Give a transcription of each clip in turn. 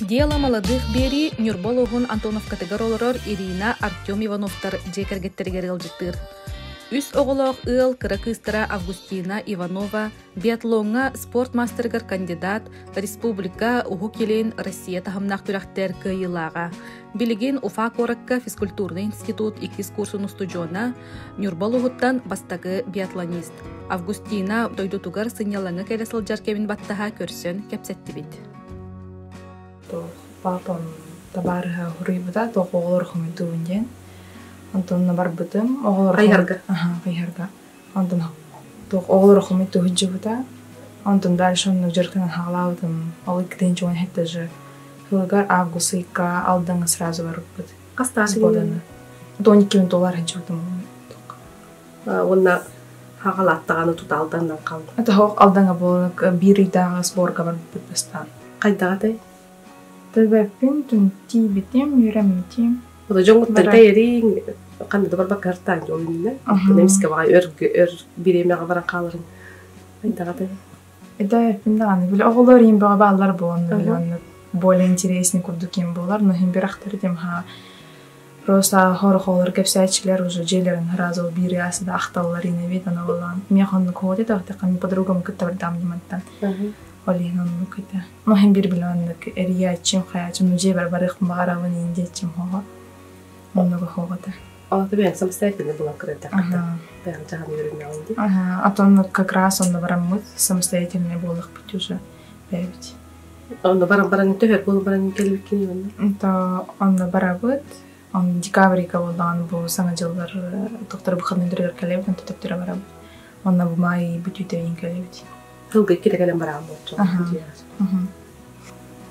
Дело молодых биэрии Ньурба улууһун Антоновкатыгар олорор Ирина, Артем Ивановтар дьиэ кэргэттэригэр ыалдьыттыыр. Үс оҕолоох ыал кыра кыыстара Августина Иванова биатлоҥҥа спорт маастарыгар кандидат, республика, Уһук Илин, Россия таһымнаах күрэхтэр кыайыылааҕа. Билигин Уфа куоракка физкультурнай институт иккис курсун устудьуона, Ньурба улууһуттан бастакы биатлонист. Августина дойдутугар сынньалаҥҥа кэлэ сылдьар кэмин баттаһа көрсөн кэпсэттибит. Папам табаарыһа суруйбута, туох оҕолор хомуйдуубун диэн. Онтон барбытым. Оҕолор Хайыһарга? Аха, хайыһарга. Онтон туох оҕолор хомуйдуу сылдьыбыта. Онтон дальше оннук дьарыктанан хаалаабытым. Ол иккитинчи уон даже сылыгар август ыйга Алдаҥҥа сразу барбыппыт. Хастаах Сборданы. 12 доллар сылдьыбытым. Уонна хаҕалааттаҕаны тута Алданнан хаалла. Это Алдаҥҥа буолан биир ыйдааҕы сборга барбыппыт бастаан. Хайдаҕа этэй? Төбөппүн тиийбитим, үөрэммитим. Ото дьоҥҥуттан тэйэриҥ ханна да барбакка ыртаан дьол иннинэ. Эмискэ баҕай өр өр бириэмэҕэ баран хааларыҥ хайдаҕа этэй? Это даҕаны били оҕолор иин бөҕө бааллар буолан били онно более интересный курдук ким буолар, но иһин бирахтар этим ха просто хорохолор кэпсээччилэр уже дьиэлэрин сразу биир ыйаасыда ахталлар инэбит ана боллаан миэхэ оннук хоот этэ охтехха подругам кытта бардам димантан ол иһин оннук этэ но иһин бир биле оннук эрийээччим хаячым ну дьиэбэр барыахпын баҕарабын иин диэччим хоҕо оннуга хоҕото. Ата бэйэҥ самостоятельно булан кырыйдаххыта бэйэҥ дьаһан үөрэннэҕиҥ дии. Ага, а то как раз онно бараммыт самостоятельный буоллахпыт уже бэйэбит. Онно баран баран төһөр буолан баран кэлбиккиний онно? То онно барабыт. Он декабрьга буоллаҕына бу саҥа дьыллар тохтор выходныйдарыгар кэлэбит, онто төптөрө барабыт. Онно бу маай бүтүүтэ иин кэлэбит. Тылга кире кэлэн бараан буолчу.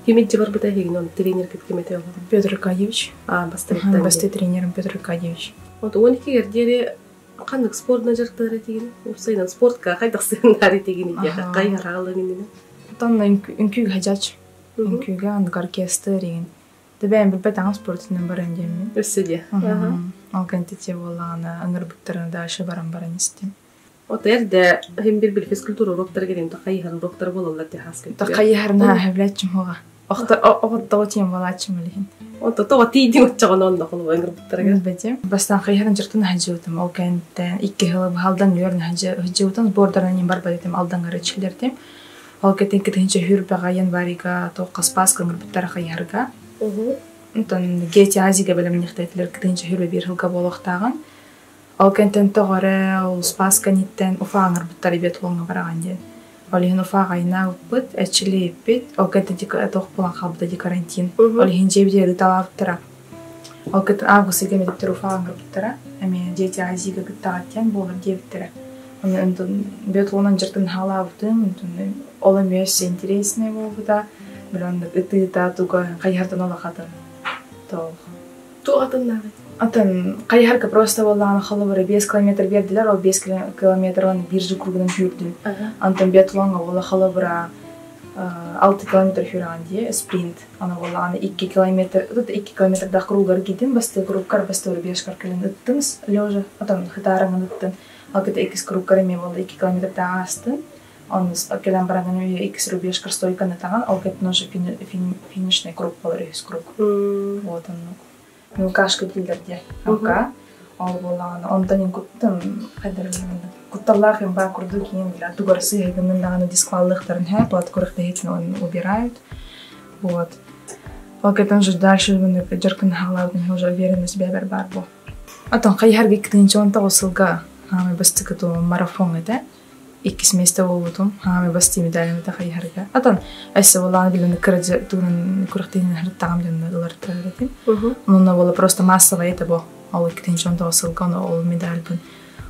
Ким илдьэ барбыта эһигин он тренергит ким этэ олорон? Петр Аркадьевич. А, бастыҥ Бастый тренерым Петр Аркадьевич. Вот 12 диэри ханнык спортна дьарыктанар этигин? Уопсайынан спортка хайдах сыһыннар этигин диэхэ хайыһар иннинэ? Оттон үҥкүүгэ хадьач. Үҥкүүгэ аннык оркестр игин. Тэбээн билбэт аҥас спортунан баран диэммин. Өссө диэ. Ол кэнтитие буоллаҕына ыҥырбыттарына дальше баран баран истим. Вот эрдэ хим бир бил физкультура уроктара келин хайыһар уроктара буолаллар ти хаска. Хайыһарна хэвлэччим хоға. Оҕоттоҕо тиэн балааччым илиһин. Онто тоҕо тиийдиҥ оччоҕуна онно холуба ыҥырбыттарыгар. Билбэтим. Бастаан хайыһарын дьыртын хаджыбытым. Ол кэнниттэн икки сыл баһалдан үөрэн хаджыбытым. Сбордарынан барбат этим алдаңары чилэртим. Ол кэтин кытынча хүрбэҕэ январьга туохха спаска ыҥырбыттара хайыһарга. Онтон Гети Азига бэлэмниэхтээтилэр кытынча хүрбэ биир сылга буолуохтааҕын. Ол кэнтэн тоҕо эрэ ол Спаска ниттэн Уфа ыҥырбыттар биатлоҥҥа бараҕын диэн. Ол иһин Уфа аҕайнаабыппыт, эрчиллиэппит. Ол кэнтэн туох буолан хаалбыта дии карантин. Ол иһин дьиэбитигэр ыыталаабыттара. Ол кэнтэн август ыйга эмиэ Уфа ыҥырбыттара. Эмиэ Дети Азига кыттаҕыт диэн буолар диэбиттэрэ. Онтон биатлонан дьарыктан хаалаабытым. Онтон ол эмиэ өссө интереснэй буолбута. Били оннук ытыыта туга хайыһартан улахатын туох Туох атыннааҕый? Атын хайыһарга просто буоллаҕына холобура 5 километр биэрдилэр, ол 5 километр оны биир же кругунан сүүрдүм. Антон биатлоҥҥа буолла холобура 6 километр сүүрэҕин дии, спринт. Аны буоллаҕына 2 километр, тут 2 километрдаах кругар киирдим, бастыы кругкар, бастыы рубежкар кэлэн ыттым лежа, отон хытаарыҥын ыттым. Ал кытта иккис кругкар эмиэ буолла 2 километрдаах аастым. Оны кэлэн баран иккис рубежкар стойканы таҕан, ол кэттин уже финишный круг болар үһүс круг. Вот оннук. Мелкашка дииллэр диэ. Алка. Ол буоллаҕына онтон ин куттан хайдар кутталлаах им баа курдук иин бля тугар сыыһыгыннын даҕаны дискваллыахтарын һэ вот курахтаһытын он убирают. Вот. Ол кэтэн уже дальше дьаркын хаалаабытын уже уверенность бэбэр баар бу. Отон хайыһарга иккитинчи он тоҕус сылга хаамай бастакы марафон этэ. Иккис миэстэ буолбутум. Хаамай бастыы медалым этэ хайыһарга. Отон өссө буоллаҕына билэн кыра тугунан күрэхтэһиинэн һырыттаҕым дьонно ылартар этим. Онно буола просто массовая это бо. Ол иккитинчи он тоҕус сылга ону ол медальбын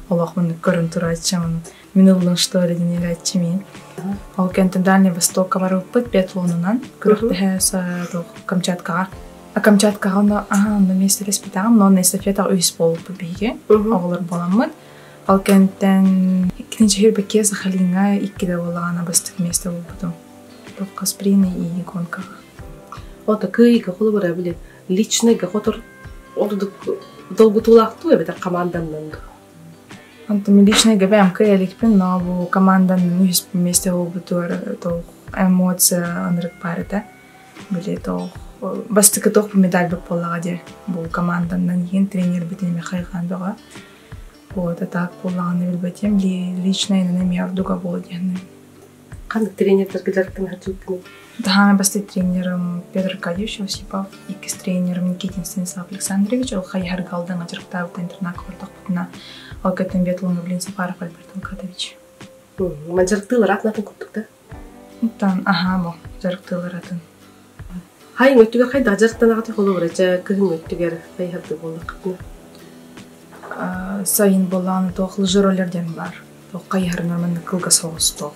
олохпун көрөн турааччым. Мин ыллын что ли диэн мин. Ол кэнтэн Дальний Востокка барыппыт биатлонунан күрэхтэһэ Камчаткаҕа. А Камчаткаҕа онно аха онно миэстэлэспитэҕим, но онно эстафетаҕа үһүс буолбуппут биһиги. Оҕолор буоламмыт. Ол кэнтэн иккитинчи Хирбекке Сахалиҥҥа иккитэ буоллаҕына бастакы миэстэ буолбутум. Туохха сприны и гонкаҕа. Ото кыайыыга холобура били личныйга хотор ордук долгутуулаахтуу эбэтэр команданнан дуу? Онтон личныйга бэйэм кыайа иликпин, но бу команданан үһүс миэстэ буолбутугар эмоция ынырык баар этэ. Били тоох бастакы тоох медаль буоллаҕа дии. Бу команданан иһин тренербитин эмиэ хайҕаан бөҕө. Вот, а так буоллаҕына билбэтим личнайынан эмиэ ордуга буол диэн. Ханнык тренердэргэ дьарыктана сылдьыбыккыный? Хаһан бастакы тренерым Петр Аркадьевич Осипов, иккис тренерым Никитин Станислав Александрович, ол хайыһарга Алдаҥҥа дьарыктаабыта интернакка олордохпутуна, ол кэттэн биатлоҥҥа билин Сафаров Альберт Алкатович. Дьарыктыылар атын курдук да? Оттон аһаа бу дьарыктыылар атын. Хайын өттүгэр хайдах дьарыктанаҕытый холобура чэ кыһын өттүгэр хайыһарды буоллаххытына? Сайын буоллаҕына туох лыжероллер диэн баар. Туох хайыһарынан маннык кылгас соҕус туох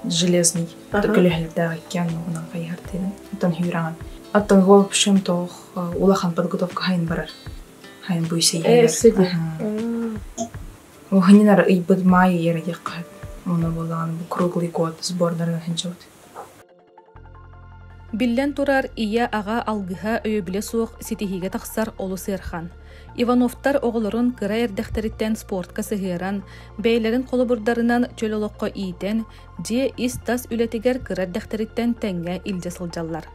железный көлөһөлөрдөөх иккиэн оннугунан хайыһар диэн. Оттон хүүрэҕин. Оттон в общем туох улахан подготовка хайын барар. Хайын буйсайыгар. Уһуннар ыйбыт маай ыйара диэххэ сөп. Ону буоллаҕына бу круглый год сбордарынан сылдьабыт. Биллэн турар, ийэ-аҕа алгыһа өйөбүлэ суох ситиһиигэ тахсар олус ыарахан. Ивановтар оҕолорун кыра эрдэхтэриттэн спортка сыһыаран, бэйэлэрин холобурдарынан чөл олоххо иитэн, дьиэ ис-тас үлэтигэр кыра эрдэхтэриттэн тэҥҥэ илдьэ сылдьаллар.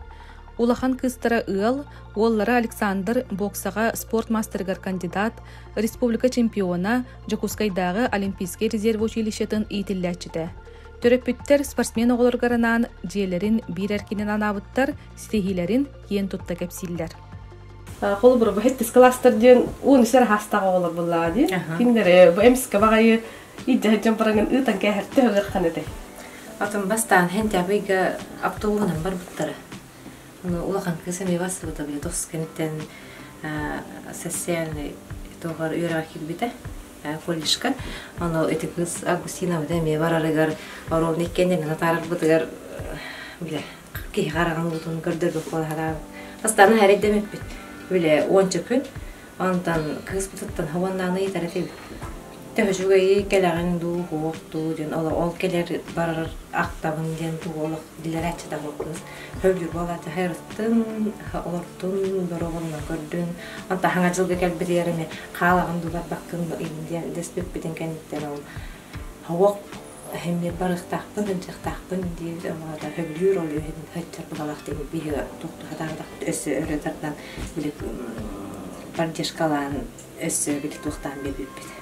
Улахан кыыстара ыал, уоллара Александр боксаҕа спорт маастарыгар кандидат, республика чемпиона, Дьокуускайдааҕы Олимпийскай резерв училищетын иитиллээччитэ. Төрөппүттэр спортсмен оҕолоругар анаан дьиэлэрин биир эркинин анаабыттар, ситиһиилэрин киэн тутта кэпсииллэр. Холобура, бу хэттис класстар диэн уон үсэр хаастаах оҕолор буллаҕа дии. Кинилэри бу эмискэ баҕайы илдьэ бараҥын ыытан кээһэртэ ыархан этэй. Атын бастаан хэнтябыйга автобуһунан барбыттара. Улахан кыыс эмиэ барсыбыта били тос кэнниттэн социальный туохар үөрэҕэ киирбитэ колледжка. Ону ити кыыс Августина эмиэ барарыгар ровно иккиэннэрин атаарарбытыгар билэ киһи хараҕын уутун көрдөрбүт буолаһараабыт. Бастаан эрэйдэммиппит. Билэ уонча күн. Онтон кыыспытыттан уоннааны ыйытар этибит. Төһө үчүгэйи кэлэҕиҥ дуу, суох дуу диэн ол кэлэр барар ахтабын диэн тугу олох билэрээччи да кыыс. Сөбүлүүр буолааччы хайырыттын, олортун, доруобунан көрдүн. Онтон хаҥа дьылга кэлбитигэр эмиэ хаалаҕын дуу барбаккын диэн дэспиппитин кэнниттэн ол суох эмиэ барыахтаахпын, сылдьыахтаахпын диир аата сөбүлүүр ол иһин сылдьар баҕалаах диэн биһиги туохтуу сатаабатахпыт өссө өрө тардан били поддержкалаан өссө били туохтаан биэрбиппит.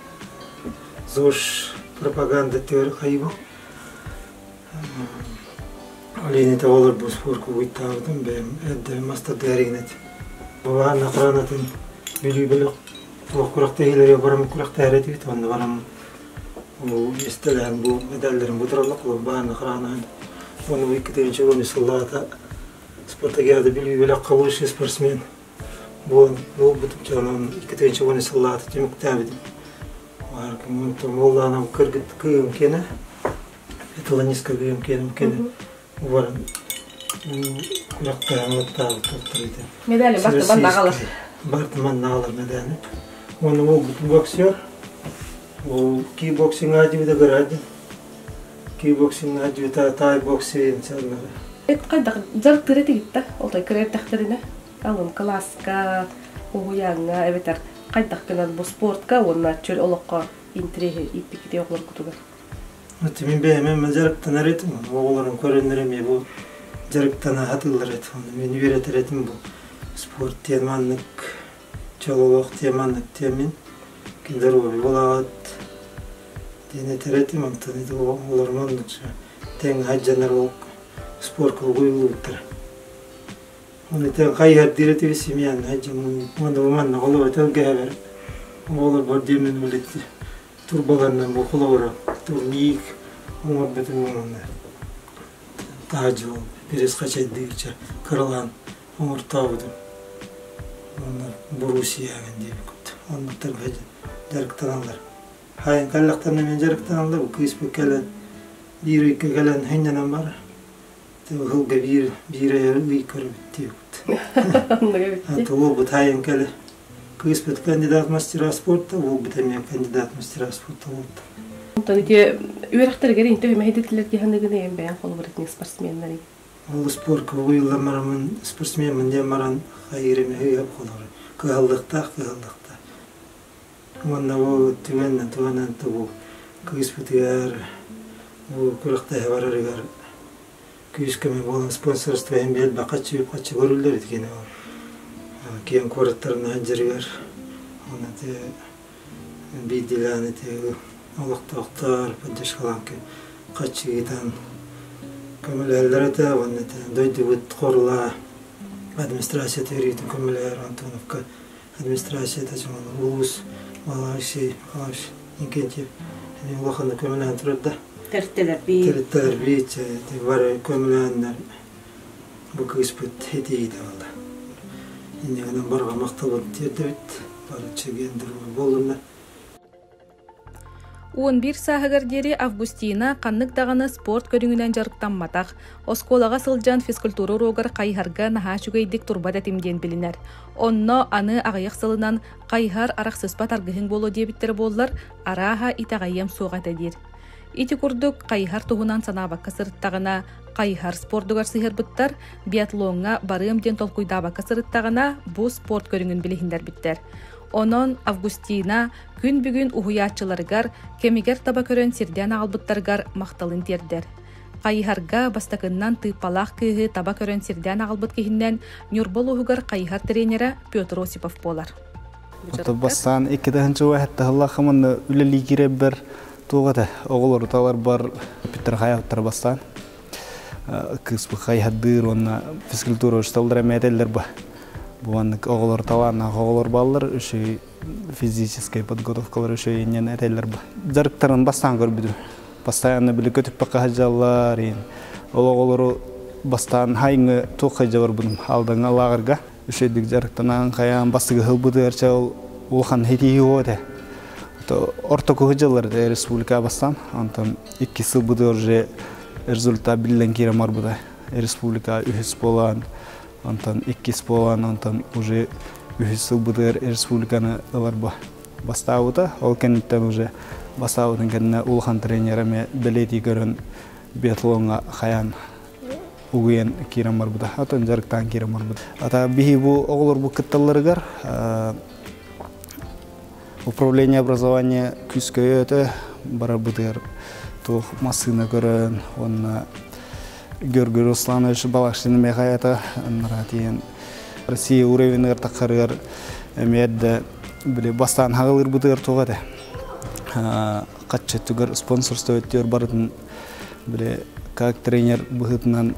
ЗОЖ пропаганда түөр хайыбы. Алине олор бу спорку уйттаабытым бэйэм эрдэ мастардыгар Бабаан охранатын бүлүү бөлөх туох күрэхтэһиилэри барам күрэхтэһэр этибит онно барам бу миэстэлэһэн бу медалларын бутураллар баан охранаһын уонна бу икки он сыллаата спартакиада бүлүү бөлөххө лучший спортсмен буолбутум чонон 2010 сыллаата түмүктээбитим буоллаана кыргыт кыым киэнэ Эталонистка кыым киэнэ киэнэ баран күрэхтэһэн туттарыйда. Медали бартыман наҕалар. Бартыман наҕалар медали. Уонна уолбут боксер. Ол кикбоксинг дибиде гради. Кикбоксинг дибиде тай боксинг сэллэр. Эт хайдах дьарыктыыр этигит Ол кырар тахтарына алын класска, уһуйааҥҥа эбэтэр хайдах гынан бу спортка уонна чөл олоххо интириэһи ииппикити оҕолор кутугар. Мин бэйэм дьарыктанар этим, оҕолорум көрөннөр эмиэ бу дьарыктана сатыыллар этим. Мин үөрэтэр этим бу спорт диэн маннык, чөл олох диэн маннык диэммин здоровье буолаҕыт диэн этэр этим. Онтон ити оҕолорум оннук тэҥ сылдьаннар ол спортка угуйуллубуттара. Оны тэҥ хайыһар диир этибит семьяны сылдьаммын уонна бу манна холобура тэлгэһэбэр оҕолорбор диэммин билетти турбаларынан бу холобура турник оҥорбутум уонна таһырдьа ол пресс хачайдыыча кыралаан оҥортообутум уонна Боруссияҕын диэбиккит оннуктарга дьарыктаналлар хайын кэллэхтэринэ эмиэ дьарыктаналлар бу кыыспыт кэлэн биир ыйга кэлэн сынньанан барар ыһылга биир биир ый көрөбүт диэбит уолбут хайын кэлэ Кыыспыт кандидат мастера спорта, уолбут эмиэ кандидат мастера спорта буолта. Онтон ити үөрэхтэригэр интэ үмэһидитилэр диһаныгын эйэн бэйэн холобур этник спортсменнары. Ол спортка уйуллан марамын спортсменмын диэн маран хайырым өйөп холобур. Кыһаллыктаах кыһаллыктаах. Уонна бу түгэннэн туһанан бу кыыспытыгар бу күрэхтэһэ барарыгар Күүс-көмө буолан спонсорство иһин биэлбэ хаччы үп-хаччы көрүллэр итигини ол киэҥ куораттарына сылдьарыгар уонна ити биирдиилээн ити олохтоохтор поддержкалаан хаччы ыытан көмөлөһөллөр этэ уонна ити дойдубут хорула администрацията өрүүтүн көмөлөһөр Антоновка администрацията улуус Алексей Михайлович Инкентьев улаханнык көмөлөһөн турар Тэртэлэр бии. Тэртэлэр бии бары көмөлөһөннөр бу кыыспыт этиитэ буолла. Инньэ гынан барҕа махталбын тиэрдэбит. Бары чэгиэн доруобай буоллуннар. 11 сааһыгар диэри Августина ханнык даҕаны спорт көрүҥүнэн дьарыктамматах, оскуолаҕа сылдьан физкультура уруогар хайыһарга наһаа үчүгэйдик турбат этим диэн билинэр. Онно аны аҕыйах сылынан хайыһар арахсыспат аргыһыҥ буолуо диэбиттэрэ буоллар, арааһа итэҕэйиэм суох этэ диир. Ити курдук хайыһар туһунан санаабакка сырыттаҕына, хайыһар спордугар сыһыарбыттар, биатлоҥҥа барыам диэн толкуйдаабакка сырыттаҕына, бу спорт көрүҥүн билиһиннэрбиттэр. Онон Августина күн бүгүн уһуйааччыларыгар кэмигэр таба көрөн сирдээн аҕалбыттарыгар махталын тиэрдэр. Хайыһарга бастакыннан тыыппалаах кыыһы таба көрөн сирдээн аҕалбыт киһиннэн Ньурба улууһугар хайыһар тренерэ Петр Осипов буолар. Бастаан икки тыһыынча уһаттаһыллаахха манна үлэлии киирэрбэр туох этэ оҕолору таларбар Питер хайааттара бастаан кыыспы хайһардыыр уонна физкультура учууталлара эмиэ этэллэр ба бу маннык оҕолор талааннаах оҕолор бааллар үчүгэй физическэй подготовкалар үчүгэй инньэн этэллэр ба дьарыктарын бастаан көрбүтүм постоянно били көтүппэккэ сылдьаллар ол оҕолору бастаан хайыҥы туох хайдьа барбытым Алдаҥҥа лааҕырга үчүгэйдик дьарыктанан хайаан бастакы сылбытыгар чэ ол улахан ситиһии уо этэ ортоку дьыллар республика бастаан онтон иккис сылбытыгар уже результат биллэн киирэн барбыта республика үһүс буолан онтон иккис буолан онтон уже үһүс сылбытыгар республиканы ылар бастаабыта ол кэнниттэн уже бастаабытын кэннэ улахан тренер эмиэ бэлиэтии көрөн биатлоҥҥа хайаан угуйан киирэн барбыта атын дьарыктаан киирэн барбыта ата биһи бу оҕолорбут кытталларыгар управление образования күүскөйөтө барарбытыгар туох массыына көрөн уонна Георгий Русланович Балашин мехаята тиийэн Россия уровеныгар таххарыгар эмиэ да били бастаан хаҕылыырбытыгар туох этэ хаччытыгар спонсорство өттүгэр барытын били как тренер быһыытынан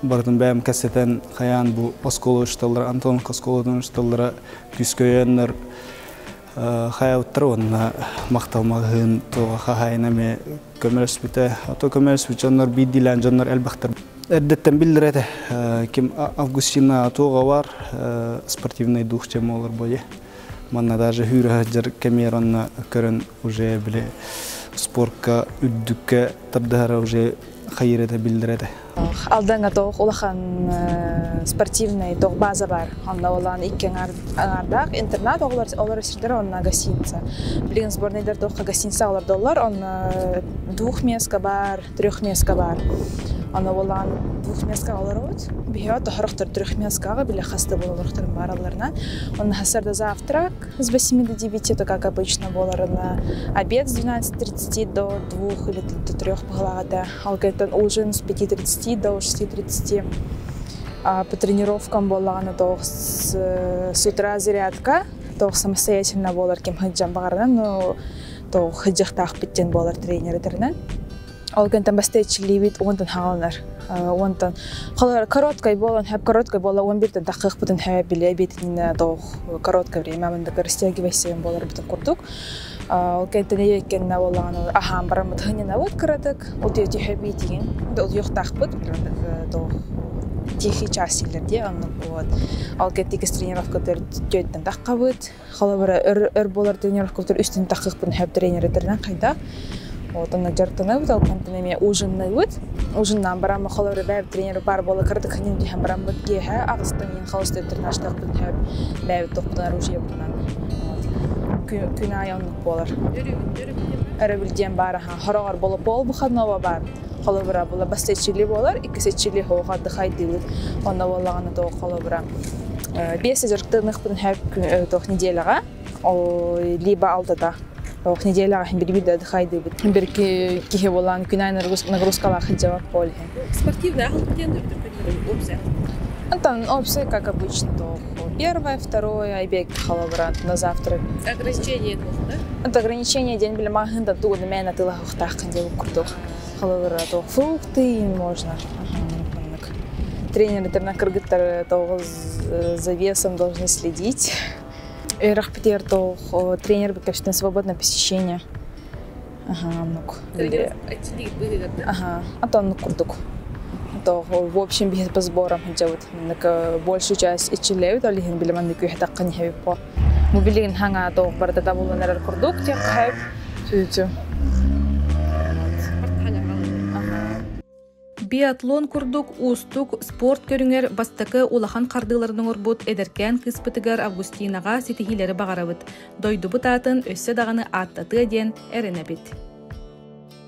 барытын бэйэм кэсэтэн хайаан бу оскуола учууталлара Антоновка оскуолатын учууталлара күүскөйөннөр хайабыттар уонна махтал маҕаһыын туоҕа хаһаайына эмиэ көмөлөспүтэ ото көмөлөспүт дьоннор биирдиилээн дьоннор элбэхтэр эрдэттэн биллэр этэ ким Августина туоҕа бар спортивный дух чем олор бойе манна даже хүүрэ сылдьар кэмиэр онно көрөн уже били спортка үрдүккэ тардыһара уже хайыр этэ биллэр этэ Алдаҥҥа тоох улахан спортивный тоох база бар. Онно олан икки аҥаардаах интернат оҕолор олор сирдэр онно гостиница. Билигин сборныйдар тоохха гостиница олордоллор. Онно двухместка бар, трехместка бар. Онно олан двухместка олоробут. Биһиэхэ тоһорохтор трехместкаҕа били хаста буолаллар баралларынан. Онно хасарда завтрак с 8 до 9, это как обычно буоларына. Обед с 12.30 до 2 или до 3 быһылаҕата. Алгайтан ужин с 5.30 до 6.30. А по тренировкам буоллаҕына тоох с утра зарядка, тоох самостоятельно буолар ким сылдьан баҕарынан, но тоох сылдьыахтаахпыт диэн буолар тренердэринэн. Ол гынтан бастайчилиибит уонтан хааланар. Уонтан короткай буолан хэп короткай буола 11-тен таххыахпытын хэп биле битинне тоох короткое время мындык растягивайся буолар бутун курдук. Ол кэнтэн еккенне буоллаҕына аһаан бараммыт хынньанабыт кыратык. Ол тиһэ биитигин утуйуохтаахпыт тоох тихий час дииллэр дии оннук вот. Ол кэнтикис тренировкатыгар түөттэн таххабыт. Холобура өр өр буолар тренировкабытыр үстүн таххыахпын хэп тренердэринэн хайдах. Вот онно дьарыктанабыт, ол кэнтэн эмиэ ужинныыбыт. Ужиннаан бараммыт холобура бэйэбит тренер баар буола кыратык хынньан түһэн бараммыт киэһэ аҕыстан иин холостой тренажтаахпын хэп бэйэбит туохпутун оружиебытынан. Вот. Күн аайы оннук буолар. Өрөбүл диэн баар аха. Хороҕор буола пол выходного баар. Холобура була бастайчили буолар, иккисечили хоҕа отдыхайдыыбыт. Онно буоллаҕына тоҕо холобура биэс дьарыктаныахпытын хэп тоох неделяҕа либо алтата. Тоох неделяҕа иһин бир да отдыхайдыыбыт. Бир киһи буолан күн аайы нагрузкалаах сылдьабат ол иһин. Спортивный аһылык диэн опция. Антон опция, как обычно, то первое, второе, обед холобура на завтрак. Ограничение да? Это ограничение день били маҕаһыынтан тугу да мээнэ атыылаһыахтааххын диэн курдук. Холобура, то фрукты можно. Тренердеринэн кыргыттар за весом должны следить. Үөрэхпитигэр то тренер кэпсэтэн свободное посещение. Ага, оннук. Ага, а то оннук курдук. То в общем биһи по сборам сылдьабыт. Маннык большую часть иччилээбит, ол иһин били маннык үөһэ таххан иһэбит по. Бу билигин хаҥа тоох барыта табыллан эрэр курдук диэх хайып. Сүтү. Биатлон курдук уустук спорт көрүҥэр бастакы улахан хардыыларын оҥорбут эдэркээн кыыспытыгар Августинаҕа ситиһиилэри баҕарабыт. Дойдубут аатын өссө даҕаны ааттатыа диэн эрэнэбит.